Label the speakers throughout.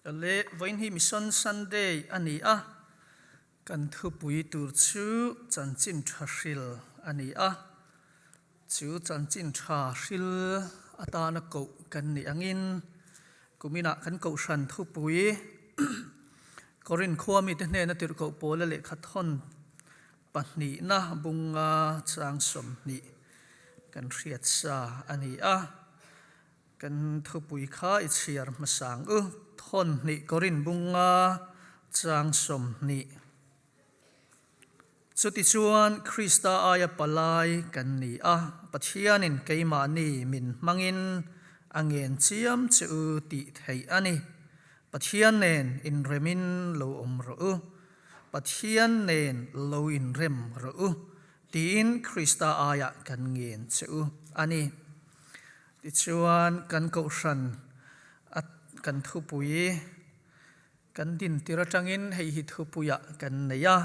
Speaker 1: Le vawiin hi Mission Sunday a ni a, kan thupui tur chu chanchin tha hril a ni a. Chu chanchin tha hril atana koh kan nih angin kuminah kan kohhran thupui Korin khua mite hnena tirhkoh pawla lehkha thawn pahnihna bunga chang 20 kan hriat sa a ni a. Kan thupui kha i chhiar hmasang u. Thawn hnih Korin bunga chang 20. Chutichuan Krista aia palai kan ni a, Pathianin keimahni min hmangin a ngen chiam che u tih theih a ni. Pathian nen inremin lo awm rawh u, Pathian nen lo inrem rawh u tiin Krista aiah kan ngen che u a ni. Tichuan kan kohhran a kan thupui Kan dintir atangin hei hi thupuiah kan nei a,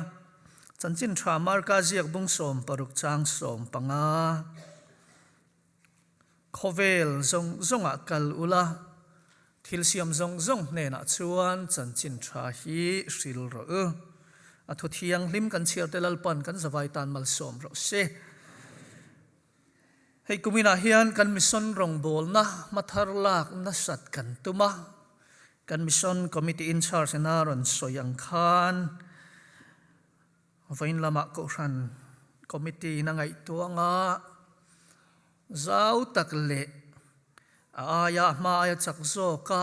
Speaker 1: Chanchin Tha Marka ziak bung 60 chang 15, Khawvel zawng zawngah kal ula, thil siam zawng zawng hnenah chuan Chanchin Tha hi hril rawh u. A thu thianghlim kan chhiarte Lalpan kan zavai tan malsawm rawh se. Hei kuminah hian kan mission rawngbawlna hmathar lak nasat kan tum a, kan mission committee in charge ina rawn sawi ang khan vawiin lamah kohhran committee in a ngaihtuah anga zau tak leh a aia hma aia chak zawka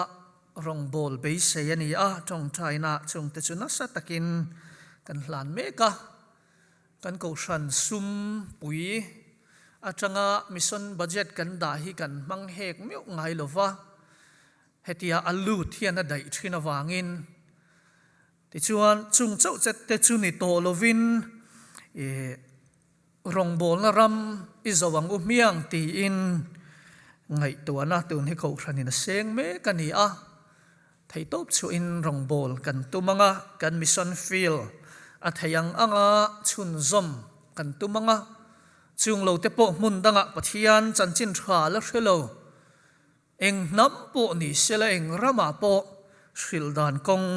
Speaker 1: rawngbâwl beisei a ni a, tawngtaina chungte chu nasa takin kan hlan mek a. Kan kohhran sum pui atanga mission budget kan dah hi kan hmang hek meuh ngai lo va, hetia a lut hian a daih thin avangin tichuan chung chauh chet te chu ni tawh lovin ih rawngbawlna ram i zo ang u hmiang tiin ngaihtuahna tun hi kohhranin a seng mek a ni a. Theihtawp chhuahin rawngbâwl kan tum ang a, kan mission field a thei ang anga chhunzawm kan tum ang a, chung lote pawh hmun dangah Pathian chanchin tha la hre lo, eng hnam pawh ni sela eng ramah pawh hrilh dan kawng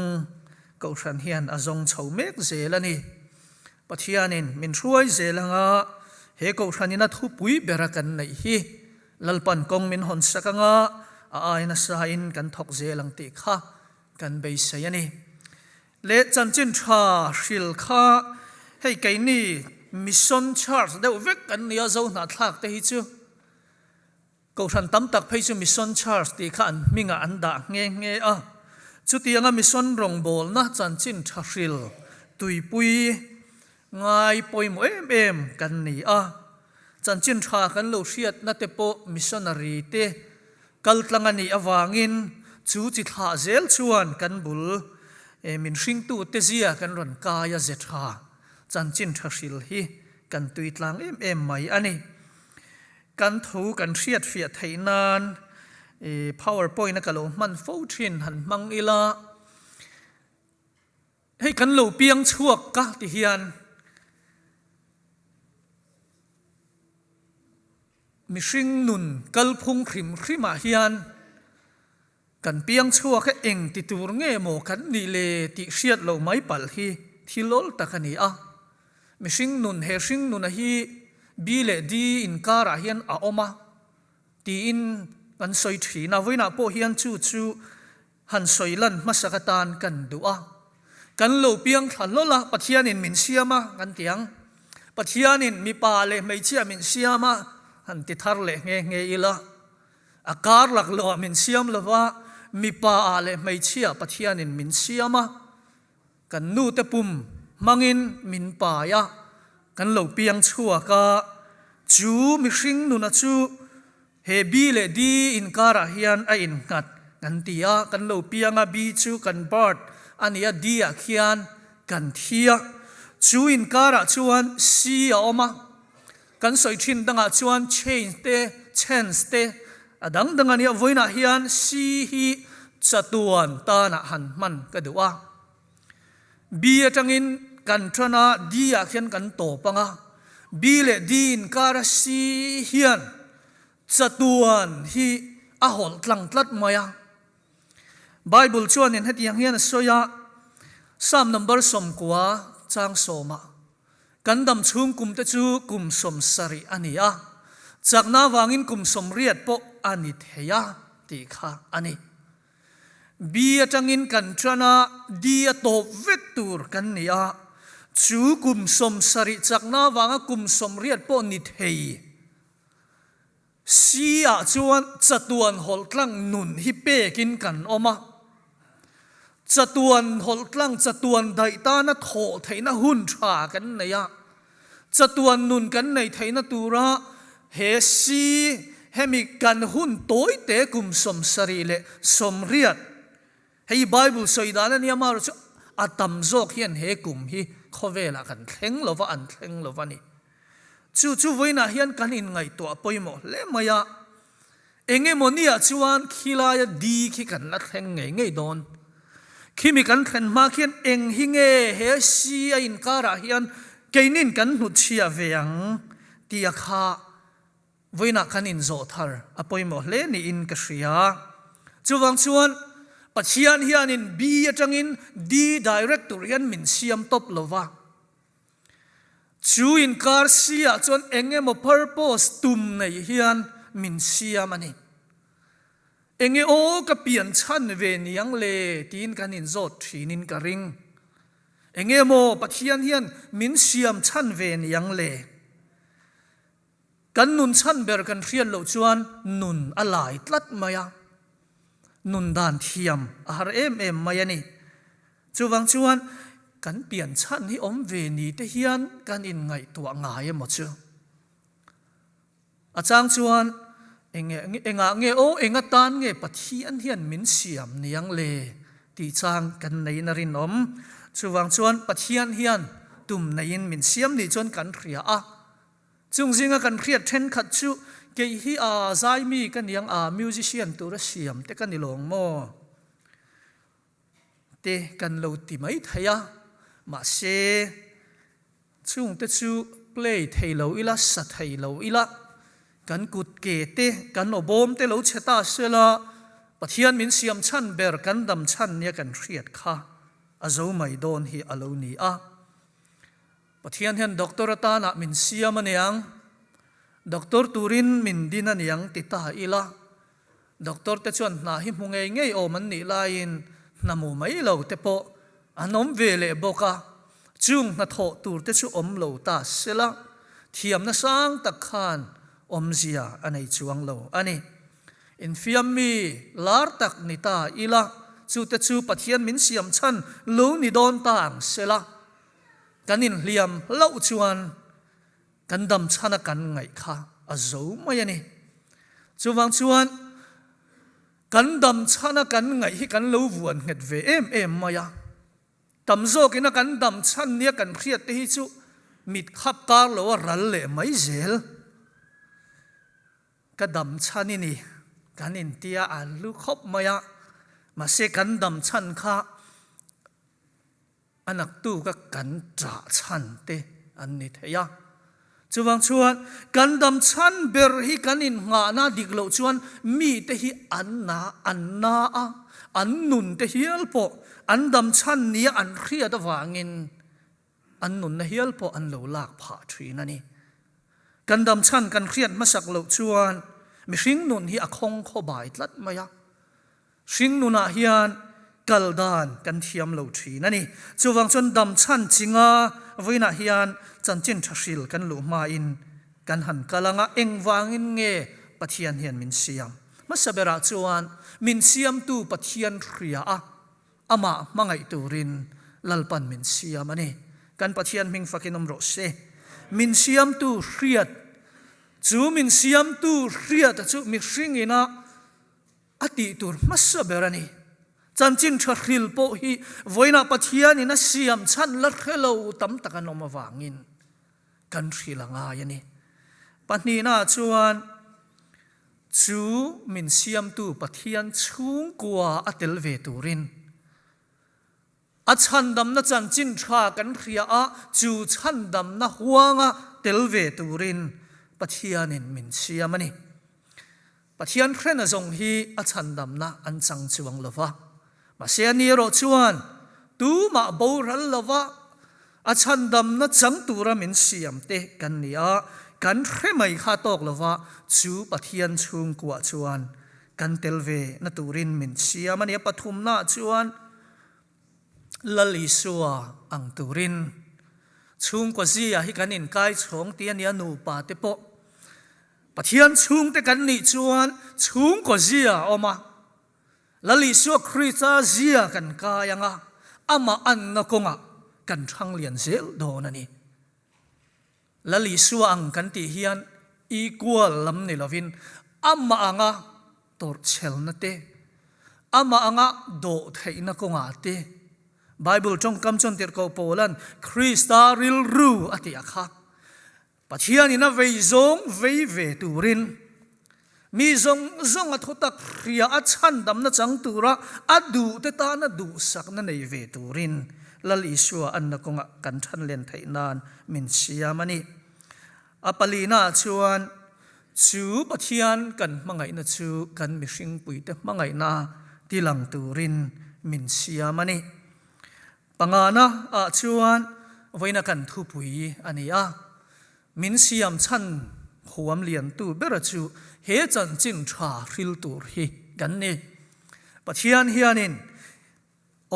Speaker 1: Kohhran hian a zawng chho mek zel a ni. Pathianin min hruai zel anga he Kohhranin a thupui bera kan neih hi Lalpan kawng min hawn sak anga a ai nasa in kan thawk zel ang tih kha kan beisei a ni. Leh chanchin tha hril kha hei keini Mission Church deuh vek kan nia zo hnahthlak te hi chu Kohhran tam tak phei chu Mission Church tih kha an hmingah an dah nghe nghe a. Chutianga Mission rawngbawlna chanchin tha hril tuipui ngai pawimawh em em kan ni a. Chanchin tha kan lo hriatna te pawh missionary te kaltlang a nih avangin chu chi thlah zel chuan kan bul min hringtu te zia kan rawn kai a ze tha chanchin tha hril hi kan tui tlang em em mai a ni. Kan thu kan hriat fiah theih nan powerpoint a ka lo hman fo thin han hmang ila. Hei kan lo piang chhuak ka ti hian mihring nun kalphung hrim hrimah hian kan piang chhuak a eng ti tur nge maw kan nih le tih hriat loh mai palh hi thil awl tak a ni a. Mihring nun he hring nuna hi B leh D inkarah hian a awm a tiin kan sawi thin a, vawiinah pawh hian chu chu Han sawi lan hmasak atan kan duh a, kan lo piang thla hlawl a, Pathianin min siam a kan ti ang. Pathianin mipa leh hmeichhia min siam a han ti thar leh nghe nghe ila, a kar lak loh ah min siam lo va, mipa ah leh hmeichhia Pathianin min siam a, kan nute pum hmangin min pai a, kan lo piang chhuak a, chu mihring nuna chu He B leh D inkarah hian a innghat kan ti a, kan lo piang a, B chu kan birth a ni a, D ah khian kan thi a. Chu inkarah chuan C a awm a, kan sawi thin dangah chuan change te, chance te a dang dang a nia, vawiinah hian C hi chatuan tanah han hman ka duh a. B atangin kan tan a, D ah khian kan tawp ang a, B leh D inkara C hian chatuan hi a hawlh tlang tlat mai a. Bible chuanin hetiang hian a sawi a, Psalm number 90 chang sawmah, Kan dam chhung kum te chu kum 70 a ni a, chakna avangin kum 80 pawh a ni thei a tih kha a ni. B atangin kan tan a, D a tawp vek tur kan ni a, chu kum 70 chakna avanga kum 80 pawh ni thei C ah chuan chatuan hawlh tlang nun hi pekin kan awm a, chatuan hawlh tlang chatuan daih tana thawh theihna hun tha kan nei a, chatuan nun kan neih theihna tura he C hemi kan hun tawite kum 78, hei Bible sawi dan a nia marawh chu a tam zawk hian he kum hi khawvelah kan thleng lova an thleng lova ni. Chu chu vawiinah hian kan inngaihtuah pawimawh hle mai a, eng emaw niah chuan khilaia di khi kan la thleng ngei ngei dawn. Khimi kan thlen hma khian eng hi nge he si a inkarah hian keinin kan hnutchhiah ve ang tia kha vawiinah kan inzawh thar a pawimawh hle niin ka hria. Chuvang chuan Pathian hianin B atangin D direct tur hian min siam tawp lova. Chu inkar si ah chuan eng emaw purpose tum nei hian min siam a ni. Enge aw ka pian chhan ve niang le tiin kan inzawt thinin ka ring. Enge maw Pathian hian min siam chhan ve niang le? Kan nun chhan ber kan hriat loh chuan nun a lai tlat mai a, nun dan thiam a har em em mai a ni. Chuvang chuan kan pian chhan hi awm ve ni te hian kan inngaihtuah ngai emaw chu. A chang chuan enge engah nge aw eng atan nge Pathian hian min siam niang le tih chang kan neiin a rinawm. Chuvang chuan Pathian hian tum neiin min siam nih chuan kan hria a. Chung zinga kan hriat thenkhat chu kei hi a zaimi ka niang a musician tura siam te ka ni lawng maw te kan lo ti mai thei a, mahse chung te chu play thei lo ila sa thei lo ila kan kut ke te kan aw bawm te lo chhe ta sela Pathian min siam chhan ber kan dam chhan nia kan hriat kha a zo mai dawn hi a lo ni a. Pathian hian doctor atana min siam a niang, doctor turin min din a niang ti ta ila, doctor te chuan hna hi hmu ngei ngei awm an nih laiin hna mu mai lo te pawh an awm ve leh bawk a, chung hnathawh tur te chu awm lo ta sela, thiamna sang tak khan awmzia a nei chuang lo a ni. Infiam mi lar tak ni ta ila, chu te chu Pathian min siam chhan lo ni dawn ta ang sela, Kan inhliam hlauh chuan kan dam chhana kan ngaih kha a zo mai a ni. Chuvang chuan kan dam chhana kan ngaih hi kan lo vuan nghet ve em em mai a. Tam zawkina kan dam chhan nia kan hriat te hi chu mit khap kar lo a ral leh mai zel. Ka dam chhan i ni kan intia a hlu khawp mai a, mahse kan dam chhan kha A naktuka kan ṭah chhan te an ni thei a. Chuvang chuan kan dam chhan ber hi kan innghahna dik loh chuan mite hi an na an na a, an nun te hial pawh an dam chhan nia an hriat avangin an nunna hial pawh an lo lak phah ṭhin a ni. Kan dam chhan kan hriat hmasak loh chuan mihring nun hi a khawng khawbai tlat mai a. Hringnunah hian kal dan kan thiam lo thin a ni. Chuvang chuan dam chhan chinga vawiinah hian chanchin tha hril kan luh hmain kan han kal ang a, engvangin nge Pathian hian min siam? Hmasa berah chuan min siamtu Pathian hria a, amah hmangaih turin Lalpan min siam a ni. Kan Pathian hming fakin awm rawh se. Min siamtu hriat, chu min siamtu hriata chu mihringina A tih tur hmasa ber a ni. Chanchin tha hril pawh hi vawiinah Pathianin a siam chhan la hre lo tam tak an awm avangin kan hril a ngai a ni. Pahnihnaah chuan chu min siamtu Pathian chhungkua a tel ve turin A chhandamna chanchin tha kan hria a, chu chhandamna huanga tel ve turin Pathianin min siam a ni. Pathian hrena zawng hi a chhandamna an chang chuang lo va. Mahse ani erawh chuan tumah boral lova a chhandamna chang tura min siam te kan ni a, kan hre mai kha tawk lova chu Pathian chhungkuah chuan kan tel ve na turin min siam a ni. A pathumnaah chuan Lal Isua ang turin chhungkua zia hi kan inkai chhawng tih a nia nupa te pawh Pathian chhungte kan nih chuan chhungkua zia a awm a. Lal Isua Krista zia kan kai ang a, amah anna kawngah kan thang lian zel dawn a ni. Lal Isua ang kan tih hian equal lam ni lovin amah anga tawrhchhelna te, amah anga dawhtheihna kawngah te, Bible tawngkam chuan tirhkoh Paula'n Krista rilru a tih a kha. Pathianin a vei zawng vei ve turin mi zawng zawng a thutak hria a chhandamna chang tura a duhte tana duhsakna nei ve turin Lal Isua anna kawngah kan than len theih nan min siam a ni. A palina chuan chu Pathian kan hmangaihna chu kan mihringpuite hmangaihna tilang turin min siam a ni. Pangana ah chuan vawiina kan thupui a ni a, min siam chhan huam liantu bera chu he chanchin tha hril tur hi kan ni. Pathian hianin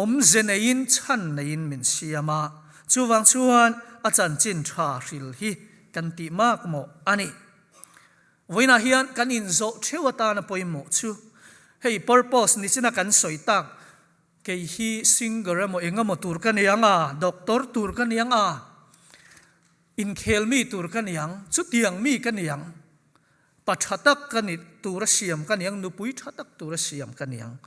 Speaker 1: awmze neiin chhan neiin min siam a, chuvang chuan a chanchin tha hril hi kan tih mak mawh a ni. Vawiinah hian kan inzawh theuh atana pawimawh chu hei purpose nichina kan sawi tak Kei hi singer emaw eng emaw tur ka ni ang a, doctor tur ka ni ang a, inkhel mi tur ka ni ang, chutiang mi ka ni ang, pa tha tak ka ni tur a siam ka ni ang, nupui tha tak tur a siam ka ni ang.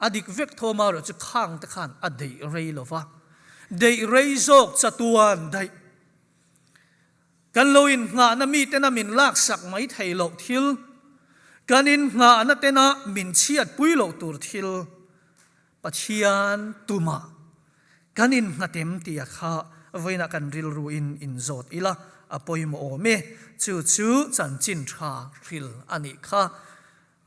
Speaker 1: A dik vek tho amaherawh chu khang te khan a deih rei lo va, deih rei zawk chatuan daih. Kan lo innghahna mitena min laksak mai thei loh thil, kan innghahna tena min chhiatpui loh tur thil, Pathian tumah kan innghatem tia kha vawiinah kan rilruin inzawt ila a pawimawh awm e. Chu chu chanchin tha hril a nih kha.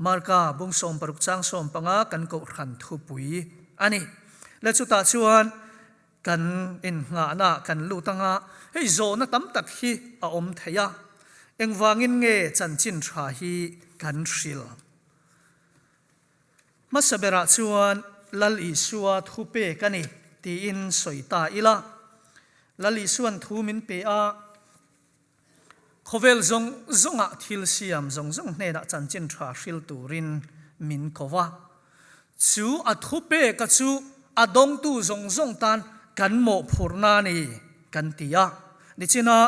Speaker 1: Marka bung 60 chang 15 kan kohhran thupui a ni. Le chutah chuan Kan innghahna kan lut anga hei zawhna tam tak hi a awm thei a, engvangin nge chanchin tha hi kan hril? Hmasa berah chuan Lal Isua thu pek a ni tiin sawi ta ila. Lal Isua'n thu min pe a, Khawvel zawng zawngah thil siam zawng zawng hnenah chanchin tha hril turin min ko va. Chu a thupeka chu a dawngtu zawng zawng tan kan mawhphurhna a ni kan ti a. Nichina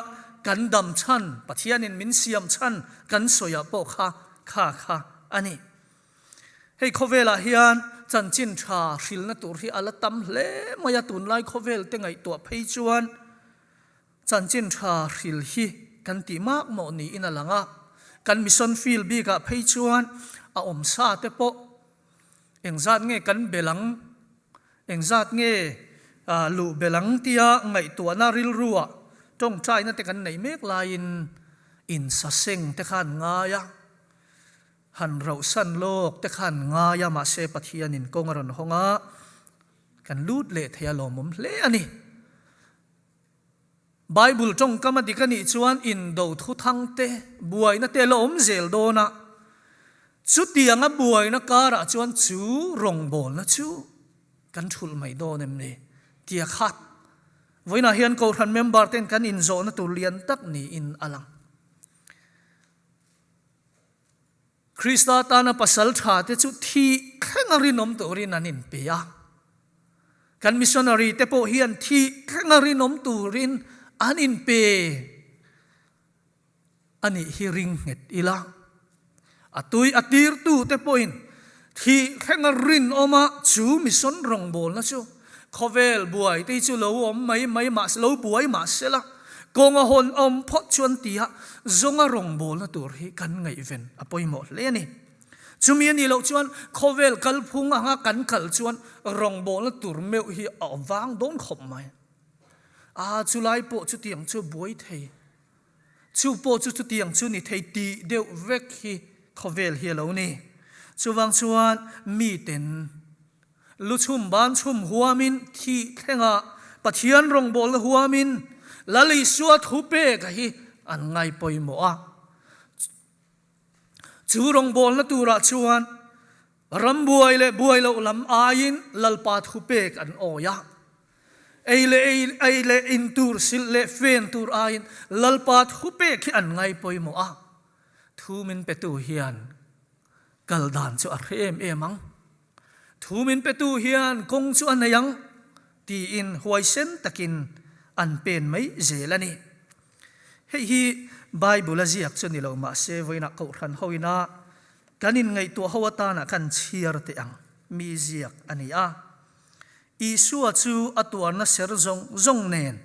Speaker 1: kan dam chhan, Pathianin min siam chhan kan sawiah pawh kha kha kha a ni. Hei khawvelah hian chanchin tha hrilna tur hi a la tam hle mai a, tunlai khawvel te ngaihtuah phei chuan Chanchin tha hril hi kan tih mak mawh niin a lang a, kan mission field bikah phei chuan a awm sa te pawh engzat nge kan bel ang, engzat nge luh bel ang tia ngaihtuahna rilruah tawngtaina te kan neih mek laiin insaseng te khan ngai a, han rauhsan lawk te khan ngai a, mahse Pathianin kawng a rawn hawng a, kan lut leh thei a lawmawm hle a ni. Bible tawngkam a dik a nih chuan indo thuthang te, buaina te a la awm zel dawn a, chutianga buaina karah chuan chu rawngbawlna chu kan thulh mai dawn em ni? tia kha vawiinah hian Kohhran member ten kan inzawhna tur lian tak niin a lang. Krista tana pasal tha te chu thih thlenga rinawm turin an inpe a. Kan missionary te pawh hian thih thlenga rinawm turin an inpe a nih hi ring nghet ila. A tui a tirtu te pawhin thih thlenga rinawma chu mission rawngbawlna chu Khawvel buai te hi chu lo awm mai mai mah se, lo buai mah se la, kawng a hawn awm phawt chuan tia zawnga rawngbawlna tur hi kan ngaihven a pawimawh hle a ni. Chumi a nih loh chuan khawvel kalphung anga kan kal chuan rawngbawlna tur meuh hi a awm vang dawn khawp mai. A chulai pawh chutiang chu buai thei, chu pawh chu chutiang chu ni thei tih deuh vek hi khawvel hi a lo ni. Chuvang chuan miten. Lu chhum ban chhum huamin thih thlenga Pathian rawngbawlna huamin Lal Isua thu pek a hi an ngai pawimawh a. Chu rawngbawlna turah chuan ram buai leh buai loh lam aiin Lalpa thu pek an awi a. Ei leh ei, ei leh in tur, silh leh fen tur aiin Lalpa thu pek hi an ngai pawimawh a. Thu min petu hian kal dan chu a hre em em ang. Thu min petu hian kawng chu a nei ang tiin huaisen takin an pen mai zel a ni. Hei hi Bible a ziak chu ni lo mahse vawiinah Kohhran hoina kan inngaihtuah ho atana kan chhiar teh ang mi ziak a ni a. Isua chu a tuarna ser zawng zawng nen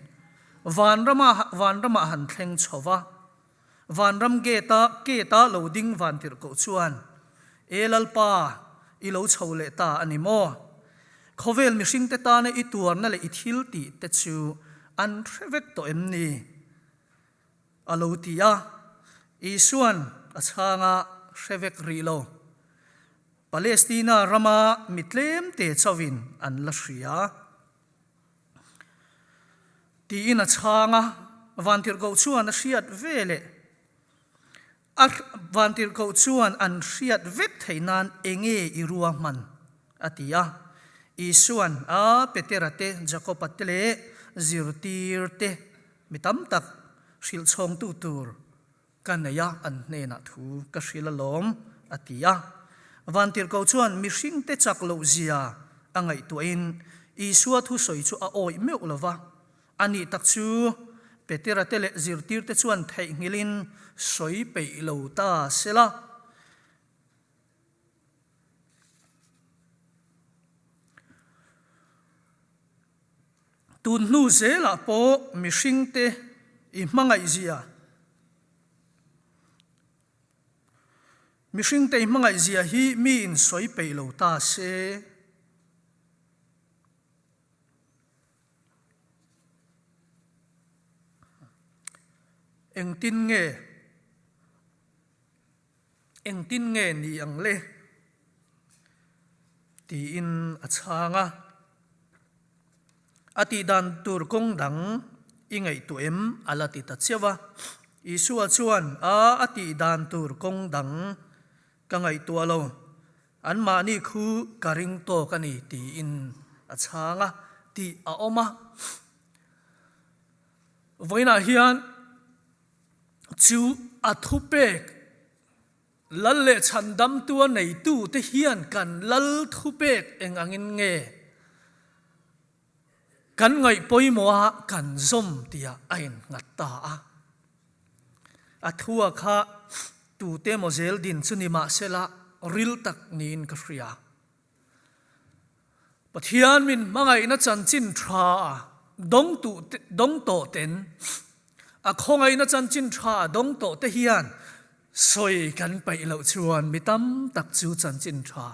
Speaker 1: vanrama vanramah han thleng chho va. Vanram gate-a gate-a lo ding vantirhkoh chuan, E Lalpa, i lo chho leh ta a ni maw? Khawvel mihringte tana i tuarna leh i thil tih te chu an hre vek tawh em ni? A lo ti a. Isua'n a chhang a, Hre vek rih lo. Palestina rama mi tlemte chauhin an la hria. Tiin a chhang a, Vantirhkoh chuan a hriat ve leh a Vantirhkoh chuan an hriat vek theih nan enge i ruahman? a ti a. Isua'n a Petera te, Jakoba te leh zirtir te mi tam tak hrilh chhawngtu tur Ka nei a, an hnenah thu ka hrilh alawm, a ti a. Vantirhkoh chuan mihringte chak loh zia a ngaihtuahin Isua thusawi chu a awih meuh lo va. A nih tak chu Petera te leh zirtirte chuan theihnghilhin sawi peih lo ta se la. Tun hnu zelah pawh mihringte i hmangaihzia Mihringte i hmangaihzia hi mi in sawi peih lo ta se. Engtin nge Engtin nge ni ang le? tiin a chhang a. A tihdan tur kawng dang i ngaihtuah em? a la ti ta chiau a. Isua chuan, A, a tihdan tur kawng dang ka ngaihtuah lo. Anmahni khu ka ring tawk a ni, tiin a chhang a, tih a awm a. Vawiinah hian Chu a thupek Lal leh Chhandamtua neitute hian kan Lal thupek eng angin nge kan ngaih pawimawh a kan zawm tia a innghat ta a. A thua kha tute emaw zel din chu ni mahsela ril tak niin ka hria. Pathian min hmangaihna chanchin tha dawng dawng tawh ten, a khawngaihna chanchin tha dawng tawh te hian sawi kan peih loh chuan mi tam tak chu chanchin tha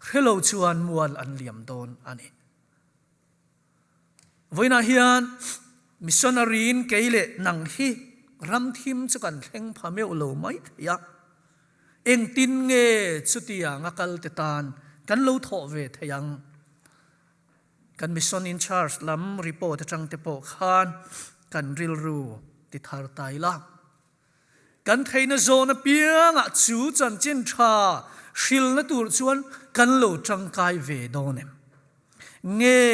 Speaker 1: hre lo chuan mual an liam dawn a ni. Vawiinah hian missionary-in kei leh nang hi ram thim chu kan thleng pha meuh lo mai thei a. Engtin nge chutiang a kal te tan kan lo thawh ve thei ang? Kan mission in charge lam report atang te pawh khan kan rilru ti thar ta ila. Kan theihna zawn apiangah chu chanchin tha hrilna tur chuan kan lo tangkai ve dawn em? Nge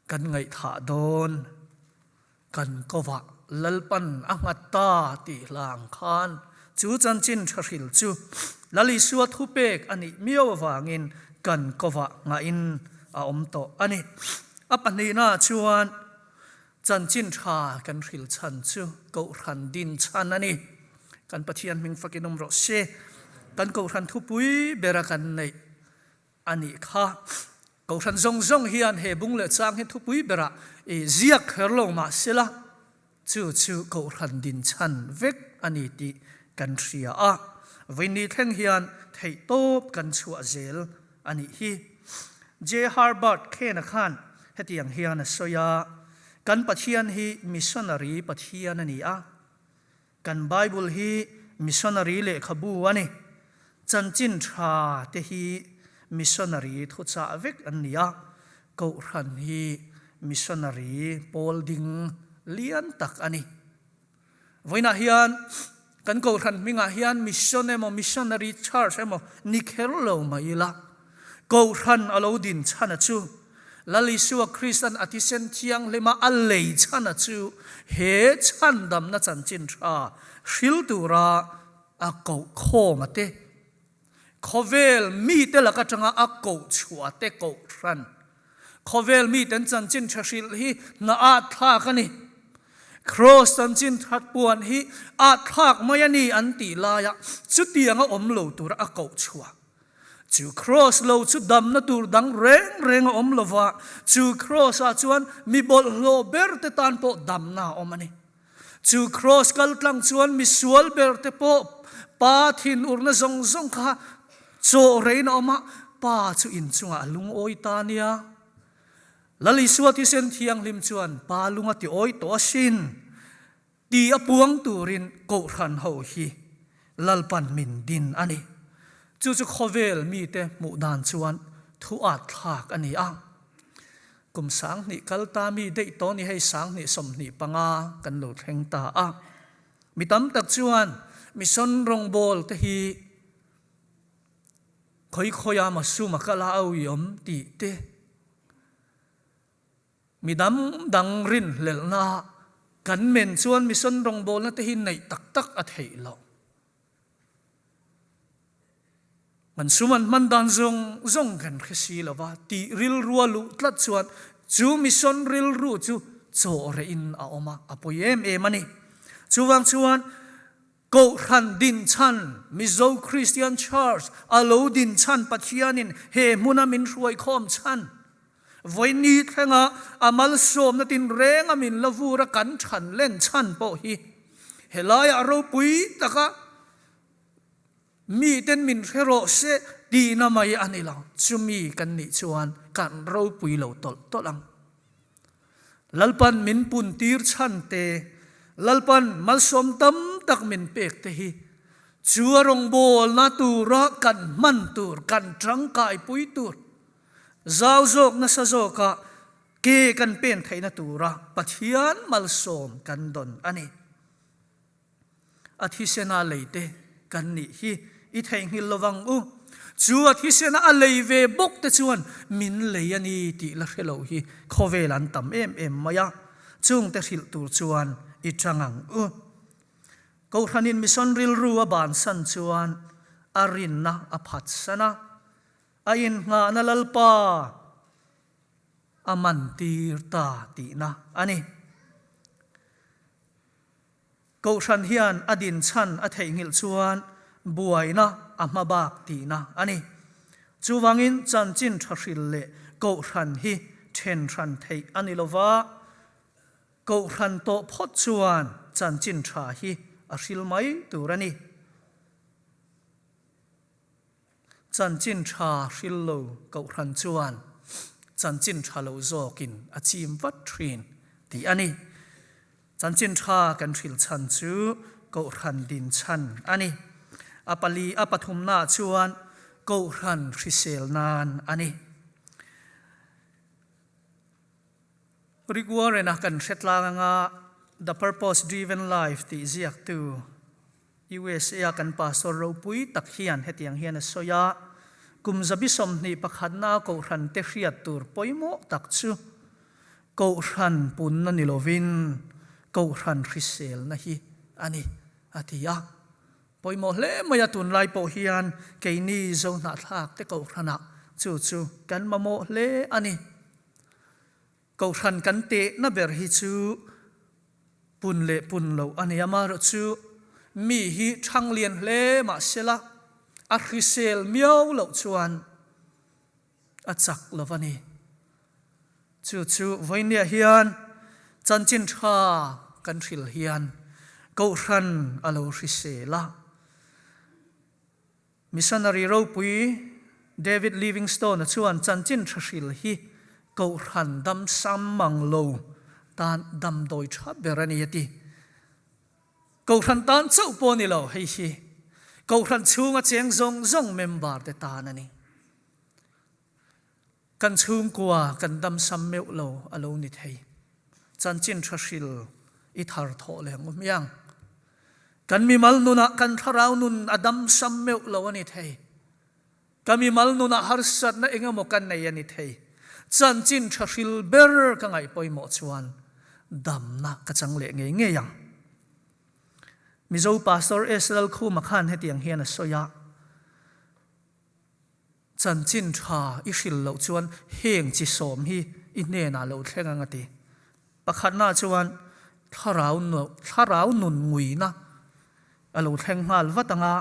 Speaker 1: Kan ngaihthah dawn, kan kovah Lalpan a nghat ta tih hla ang khan chu chanchin tha hril chu Lal Isua thupek a nih miau avangin kan kovah ngahin a awm tawh a ni. A pahnihnaah chuan chanchin tha kan hril chhan chu Kohhran din chhan a ni. Kan Pathian hming fakin awm rawh se. Kan Kohhran thupui bera kan neih A nih kha. Kohhran zawng zawng hian he bung leh chang hi thupui berah i ziak kher lo mah sela, chu chu Kohhran din chhan vek a ni tih kan hria a. Vawiinni thleng hian theihtawp kan chhuah zel a nih hi. J. Herbert Kane-a khan hetiang hian a sawi a, Kan Pathian hi missionary Pathian a ni a. Kan Bible hi missionary lehkhabu a ni. Chanchin tha te hi Missionary thuchah vek an ni a, Kohhran hi Missionary pawl ding lian tak a ni. Vawiinah hian kan Kohhran hmingah hian Mission emaw Missionary Church emaw ni kher lo mai ila, Kohhran a lo din chhana chu Lal Isua Kristan a thisen thianghlima a lei chhana chu he chhandamna chanchin tha hril tura a koh khawm a te. Khawvel mite lak atanga a koh chhuah te kohhran. Khawvel miten chanchin tha hrilh hi hna at thlak a ni. Kraws chanchin that puan hi at thlak mai a ni an tih laia chutianga awm lo tura a koh chhuah. Chu kraws lo chu damna tur dang reng reng a awm lova, chu kraws ah chuan mi bawlhhlawh ber te tan pawh damna a awm a ni. Chu kraws kal tlang chuan misual ber te pawh Pa thinurna zawng zawng kha chaw reiin a awm a, Pa chu inchungah a lungawi ta nia. Lal Isua thisen thianghlim chuan Pa lung a ti awi tawh asin ti a puang turin Kohhran ho hi Lalpan min din a ni. Chu chu khawvel mite hmuh dan chuan thu at thlak a ni a. Kum 2000 kal ta mi deih tawh ni hei 2025 kan lo thleng ta a. Mi tam tak chuan mission rawngbawl te hi khawi khawi a masum a kal a au i awm tih te mi dang dang rinhlelhna kan men chuan mission rawngbawlna te hi neih tak tak a theih loh. Kan sum an hman dan zawng zawng kan hre si lo va, tih rilrua luh tlat chuan chu mission rilru chu chaw rehin a awm a, a pawi em em a ni. Chuvang chuan Kohhran dinchhan, Mizo Christian Church a lo dinchhan Pathianin he hmuna min hruaikhawm chhan, vawiini thlenga a malsawmna tinrenga min la vur a kan chhan len chhan pawh hi helaiah ropui taka Miten min hre rawh se tihna mai a ni lo. Chumi kan nih chuan kan ropui lo tawlh tawlh ang. Lalpan min pun tir chhan te, Lalpan malsawm tam tak min pek te hi chu a rawngbawlna tura kan hman tur, kan tangkaipui tur, zau zawk nasa zawka ke kan pen theihna tura Pathian malsawm kan dawn a ni. A thisena lei te kan nih hi i theihnghilh lovang u. Chu a thisena a lei ve bawk te chuan min lei a ni tih la hre lo hi khawvel an tam em em mai a, chungte hrilh tur chuan i chang ang u. Kohhranin mission rilru a bansan chuan a rinna a phatsan a, a innghahna Lalpa a mantir ta tihna a ni. Kohhran hian a din chhan a theihnghilh chuan buaina a hma bak tihna a ni. Chuvangin chanchin tha hril leh kohhran hi then hran theih a ni lova, kohhran tawh phawt chuan chanchin tha hi a hril mai tur a ni. Chanchin tha hril lo kohhran chuan chanchin tha lo zawkin a chim vat thin tih a ni. Chanchin tha kan hril chhan chu kohhran din chhan a ni. A pali a pathumnaah chuan kohhran hrisel nan a ni. Rick Warren-a kan hre tlang anga The Purpose Driven Life tih ziaktu USA a kan pastor ropui tak hian hetiang hian a sawi a, Kum 21 na kohhran te hriat tur pawimawh tak chu kohhran punna ni lovin kohhran hriselna hi a ni, a ti a. Pawimawh hle mai a, tunlai pawh hian keini Zohnahthlak te kohhranah chu chu kan mamawh hle a ni. Kohhran kan tehna ber hi chu pun leh pun loh a ni. Amaherawhchu mi hi thang lian hle mah sela a hrisel miau loh chuan a chak lo a ni. Chu chu vawinia hian chanchin tha kan hril hian kohhran a lo hrisel a. Missionary ropui David Livingstone-a chuan chanchin tha hril hi kohhran dam sam mang lo tan damdawi tha ber a ni a ti. Kohhran tan chauh pawh a ni lo, hei hi kohhran chhunga cheng zawng zawng member te tan a ni. Kan chhungkua kan damsam meuh lo a lo ni thei. Chanchin tha hril i thar thawh leh ang u hmiang. Kan mimal nunah kan thlarau nun a damsam meuh lo a ni thei. Ka mimal nunah harsatna engemaw ka nei a ni thei. Chanchin tha hril ber ka ngaih pawimawh chuan damna ka chang leh ngei ngei ang. Mizo Pastor S. Lalkhuma khan hetiang hian a sawi a, Chanchin tha i hril loh chuan heng chi sawm hi i hnenah lo thleng ang a ti. Pakhatna chuan thlarau thlarau nun nguina a lo thleng nghal vat ang a,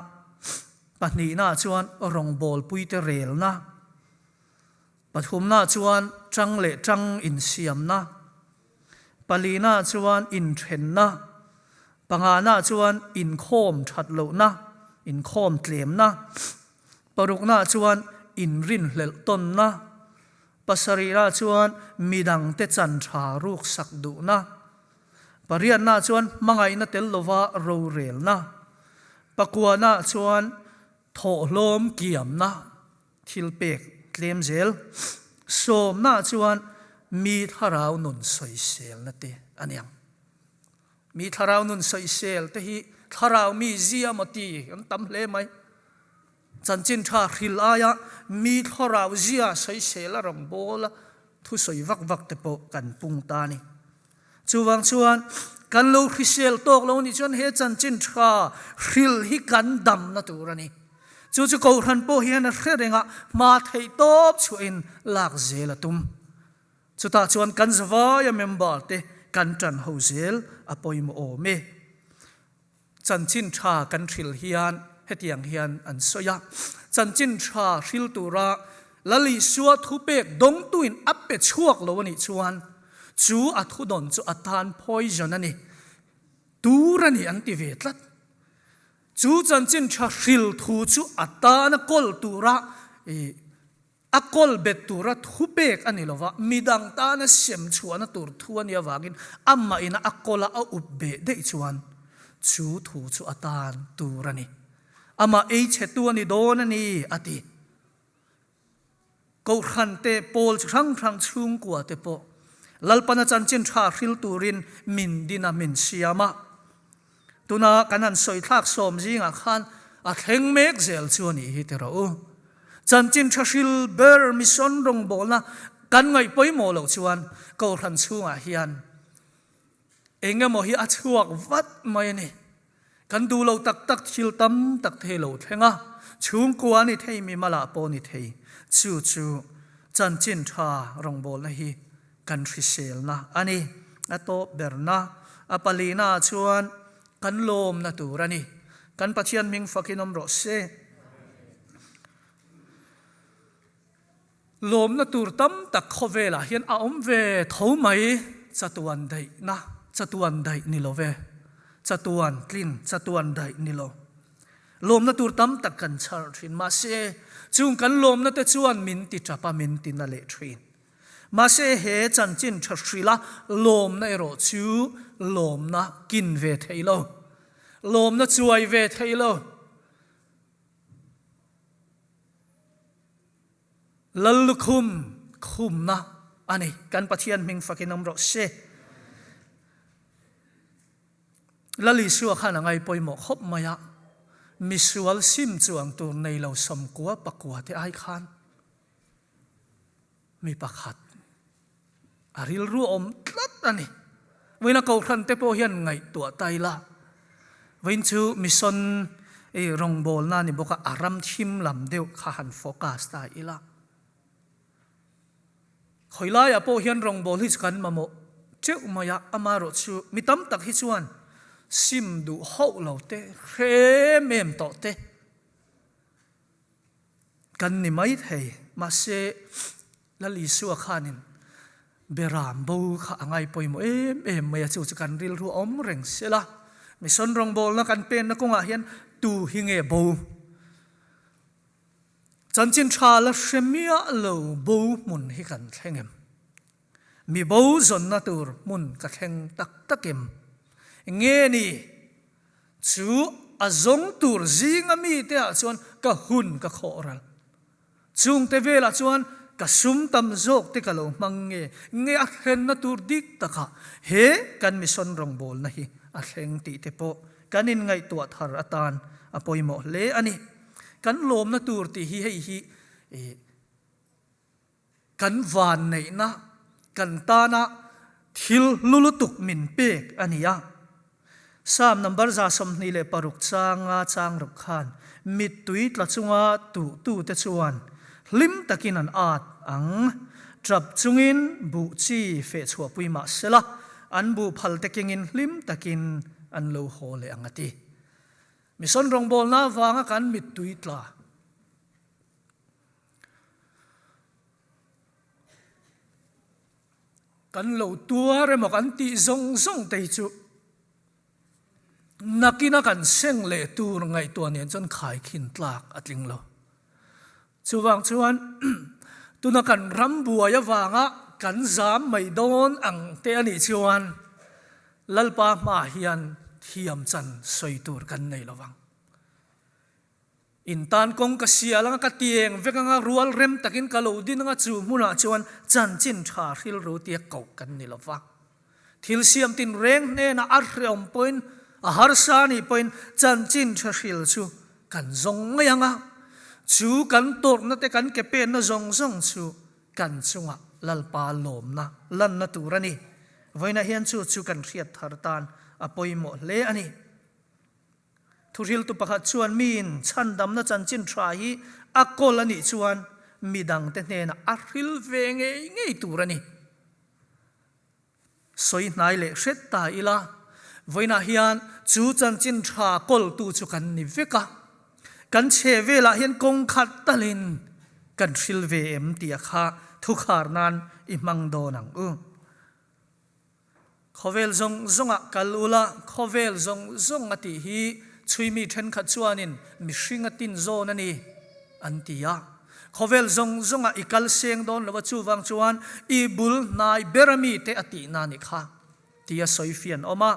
Speaker 1: pahnihna chuan rawngbawlpuite relna, pathumna chuan tang leh tang insiamna, palina chuan inthenna, pangana chuan inkhawm that lohna, inkhawm tlemna, parukna chuan inrinhlelh tawnna, Pasarihah chuan midangte chan tha ruksak duhna, pariatnaah chuan hmangaihna tel lova rorelna, pakuanaah chuan thawhlawm kiamna thil pek tlem zel, sawmnaah chuan mi thlarau nun sawiselna te a ni ang. Mi thlarau nun sawisel te hi thlarau mi zia maw ti an tam hle mai. Chanchin tha hril aia mi thlarau zia sawisel a rawn bawl a, thusawi vak vak te pawh kan pung ta a ni. Chuvang chuan kan lo hrisel tawk lo nih chuan he chanchin tha hril hi kan damna tur a ni. Chu chu Kohhran pawh hian a hre reng a, hma theih tawp chhuahin lak zel a tum. Chutah chuan kan zavaia member te kan tan ho zel a pawimawh awm e. Chanchin tha kan hril hian hetiang hian an sawi a, Chanchin tha hril tura Lal Isua thupek dawngtuin a pe chhuak lo a nih chuan chu a thudawn chu a tan poison a ni, tur a ni an ti ve tlat. Chu chanchin tha hril thu chu a tana kawl tura A kawl bet tura thupek a ni lo va, midang tana sem chhuahna tur thu a nih avangin amah ina a kawla a up beh daih chuan chu thu chu a tan tur a ni. Amah ei chhetu a ni dawn a ni, a ti. Kohhran te, pawl chi hrang hrang chhungkua te pawh Lalpana chanchin tha hril turin min din a, min siam a. Tuna kan han sawi thlak sawm zingah khan a thleng mek zel chu a nih hi ti rawh u. Chanchin tha hril ber mission rawngbawlna kan ngaih pawimawh loh chuan Kohhran chhungah hian eng emaw hi a chhuak vat mai a ni. Kan duh lo tak tak thil tam tak thei lo thleng a, chhungkua a ni thei, mimalah pawh a ni thei. Chu chu chanchin tha rawngbawlna hi kan hriselna a ni. A tawp berna, a palina ah chuan kan lawmna tur a ni. Kan Pathian hming fakin awm rawh se. Lawmna tur tam tak khawvelah hian a awm ve tho mai, chatuan daihna, chatuan daih ni lo ve, chatuan tlin, chatuan daih ni lo. Lawmna tur tam tak kan chhar thin, mahse chung kan lawmna te chuan min ti tap a, min ti na leh thin. Mahse he chanchin tha hrila lawmna erawh chu lawmna kin ve thei lo, lawmna chuai ve thei lo. Lal lukhum khumna a ni. Kan Pathian hming fakin awm rawh se. Lal Isua khan a ngai pawimawh khawp mai a, misual sim chuang tur nei lo 90 pakua te ai khan Mi pakhat a rilru awm tlat a ni. Vawiin a kohhran te pawh hian ngaihtuah ta ila, vawiin chu mission i rawngbawlna a ni bawk a, a ram thim lam deuh kha han focus ta ila. Khawi laiah pawh hian rawngbâwl hi chu kan mamawh teuh mai a, amaherawhchu mi tam tak hi chuan sim duh hauh lo te, hre em em tawh te, Kan ni mai thei, mahse Lal Isua khanin Beram bo kha a ngai pawimawh em em mai a, chu chu kan rilru a awm reng sela. Mission rawngbawlna kan penna kawngah hian tu hi nge bo? Chanchin tha la hre miah lo bo hmun hi kan thleng em? Mi bo zawnna tur hmun ka thleng tak tak em? Nge ni? Chu a zawng tur zinga mite ah chuan ka hun ka khawh ral. Chungte velah chuan ka sum tam zawk te ka lo hmang nge nge a thlenna tur dik takah he kan mission rawngbawlna hi a thleng tih te pawh kan inngaihtuah thar atan a pawimawh hle a ni. Kan lawmna tur tih hi hei hi kan vanneihna, kan tana thil hlu lutuk min pek a ni a. Psalm number 26 changa chang ruk khan mittui tla chunga tuhtute chuan hlim takin an at ang. Tap chungin buh chi feh chhuahpui mah sela, an buh phal te kengin hlim takin an lo haw leh ang a ti. Mission rawngbawlna avanga kan mittui tla. Kan lo tuar emaw kan tih zawng zawng te hi chu nakina kan seng leh tur ngaihtuah nen chuan khaikhin tlak a tling lo. Chuvang chuan tuna kan ram buai avanga kan zam mai dawn ang te a nih chuan Lalpa hmaah hian thiam chan sawi tur kan nei lo vang. In tan kawng ka sial anga ka tieng vek anga rual rem takin ka lo din anga chu hmunah chuan chanchin tha hrilru tia koh kan ni lo va. Thil siam tin reng hnenah a hreawm pawhin a harsa nih pawhin chanchin tha hril chu kan zawng mai anga chu kan tawrhna te kan ke penna zawng zawng chu kan chungah Lalpa lawmna lanna tur a ni. Vawiinah hian chu chu kan hriat thar tan a pawimawh hle a ni. Thuhriltu pakhat chuan miin chhandamna chanchin tha hi a kawl a nih chuan midangte hnenah a hril ve ngei ngei tur a ni. Sawi hnai leh hret ta ila, vawiinah hian chu chanchin tha kawltu chu kan ni vek a, kan chhe velah hian kawng khat talin kan hril ve em tih a kha thukhar nan i hmang dawn ang u. Khawvel zawng zawngah kal ula, khawvel zawng zawng a tih hi chhuimi thenkhat chuanin mihring a tin zawn a ni an ti a. Khawvel zawng zawngah i kal seng dawn lo a, chuvang chuan i bul hnai ber a mite a tihna a nih kha tia sawi fian awm a.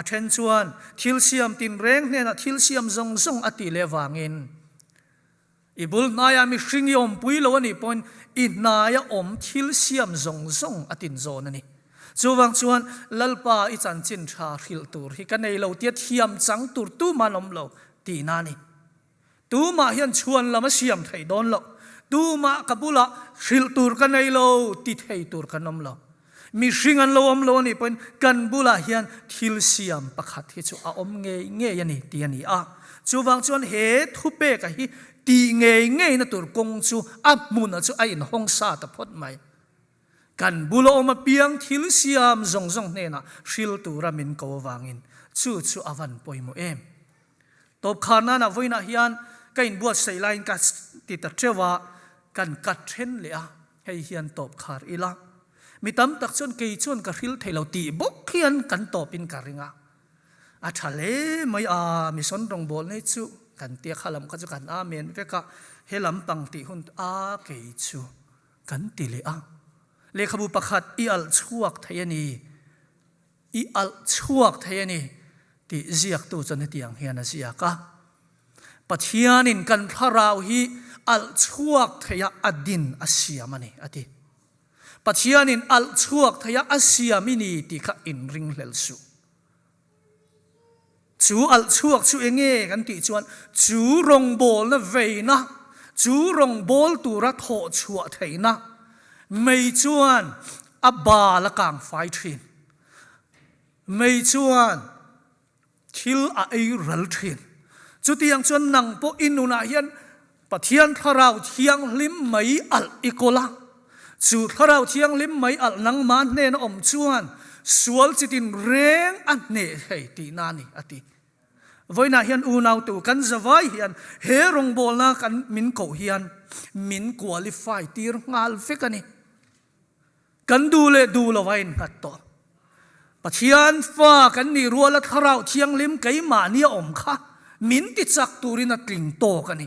Speaker 1: A then chuan thil siam tinreng hnenah thil siam zawng zawng a tih leh vangin I bul hnaia mihring i awmpui lo a nih pawhin i hnaia awm thil siam zawng zawng a tinzawn a ni. Chuvang chuan Lalpa i chanchin tha hrilh tur hi ka nei lo tia thiam chang tur tumah an awm lo tihna a ni. Tumah hian chhuan lam a siam thei dawn lo. Tumah ka bulah hrilh tur ka nei lo ti thei tur kan awm lo. Mihring an lo awm lo a nih pawhin kan bulah hian thil siam pakhat hi chu a awm ngei ngei a ni tih a ni a. Chuvang chuan he thupeka hi tih ngei ngeina tur kawng chu a hmuna chu a inhawng sa ta phawt mai. Kan bula awm apiang thil siam zawng zawng hnenah hril tura min ko avangin chu chu a van pawimawh em. Tawpkhar nana vawiinah hian ka inbuatsaih laiin ka ti ta teuh a, kan kat then leh a. Hei hian tawp khar ila, mi tam tak chuan kei chuan ka hril thei lo tih bawk hian kan tawpin ka ring a. A tha hle mai a, mission rawngbawlna hi chu kan tia kha lam kha chu kan amen vek a, he lam pang tih hun a kei chu kan ti leh a. Lehkhabu pakhat i alh chhuak thei a ni. I alh chhuak thei a ni tih ziaktu chuan hetiang hian a ziak a, Pathianin kan thlarau hi alh chhuak theia a din a siam a ni, a ti. Pathianin alh chhuak theia a siam i ni tih kha inringhlel suh. Chu alh chhuak chu enge kan tih chuan chu rawngbawlna veina, chu rawngbâwl tura thawh chhuah theihna mei chuan a bal a kang fai thin. Mei chuan thil a ei ral thin. Chutiang chuan nang pawh i nunah hian Pathian Thlarau Thianghlim mai alh i kawl a, chu Thlarau Thianghlim mai alh nangmah hnena awm chuan sual chitin reng a hneh thei tihna a ni, a ti. Vawiinah hian unautu kan zavai hian he rawngbawlna kan min koh hian min qualify tir nghal vek a ni. Kan duh leh duh lo a innghat tawh. Pathian fa kan nih ruala Thlarau Thianghlim keimahni a awm kha min ti chak turin a tling tawk a ni.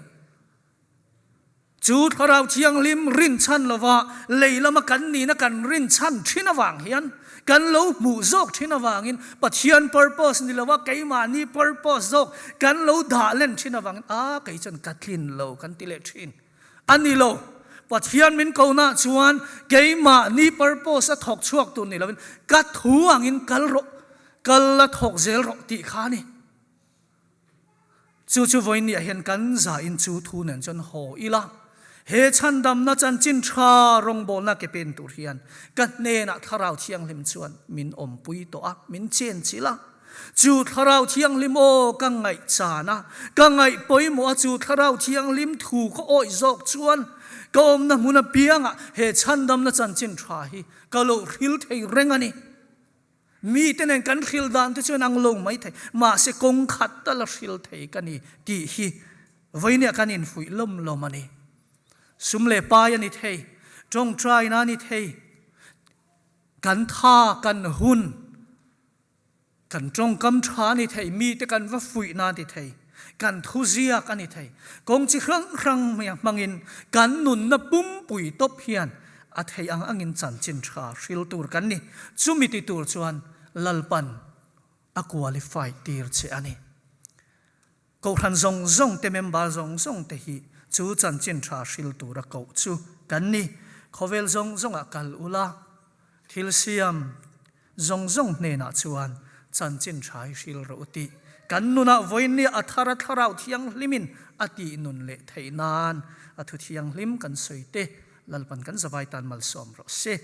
Speaker 1: Chu Thlarau Thianghlim rinchhan lova lei lama kan nihna kan rinchhan thin avang hian kan lo hmuh zawk thin avangin Pathian purpose ni lova keimahni purpose zawk kan lo dah len thin avangin a kei chuan ka tlin lo kan ti leh thin a ni lo. Pathian min kohna chuan keimahni purpose a thawk chhuak tur ni lovin ka thu angin kal rawh, kal la thawk zel rawh tih kha a ni. Chu chu vawiinniah hian kan zain chu thu nen chuan haw ila, he chhandamna chanchin tha rawngbawlna ke pen tur hian ka hnenah Thlarau Thianghlim chuan min awmpui tawh a, min chen chilh a. Chu Thlarau Thianghlim aw ka ngaihchan a, ka ngaih pawimawh a, chu Thlarau Thianghlim thu ka awih zawk chuan ka awmna hmun apiangah he chhandamna chanchin tha hi ka lo hril thei reng a ni. Mite nen kan hril dan te chuan ang lo mai thei, mahse kawng khat tal a hril thei ka ni tih hi vawinia kan infuih lawm lawm a ni. Sum leh pai a ni thei, tawngtaina a ni thei, kan tha, kan hun, kan tawngkam tha a ni thei, mite kan va fuihna a ni thei, kan thuziak a ni thei. Kawng chi hrang hrang hmangin kan nunna pumpui tawp hian A theih ang angin chanchin tha hril tur kan ni. Chumi ti tur chuan Lalpan a qualify tir che a ni. Kohhran zawng zawng te member zawng zawng te hi chu chanchin tha hril tura koh chu kan ni. Khawvel zawng zawngah kal ula, thil siam Zawng zawng hnenah chuan chanchin tha hi hril rawh u tih kan nunah vawiinnia a thar a thlarau thianghlimin a tih nun leh theih nan a thu thianghlim kan sawi te Lalpan kan zavai tan malsawm rawh se.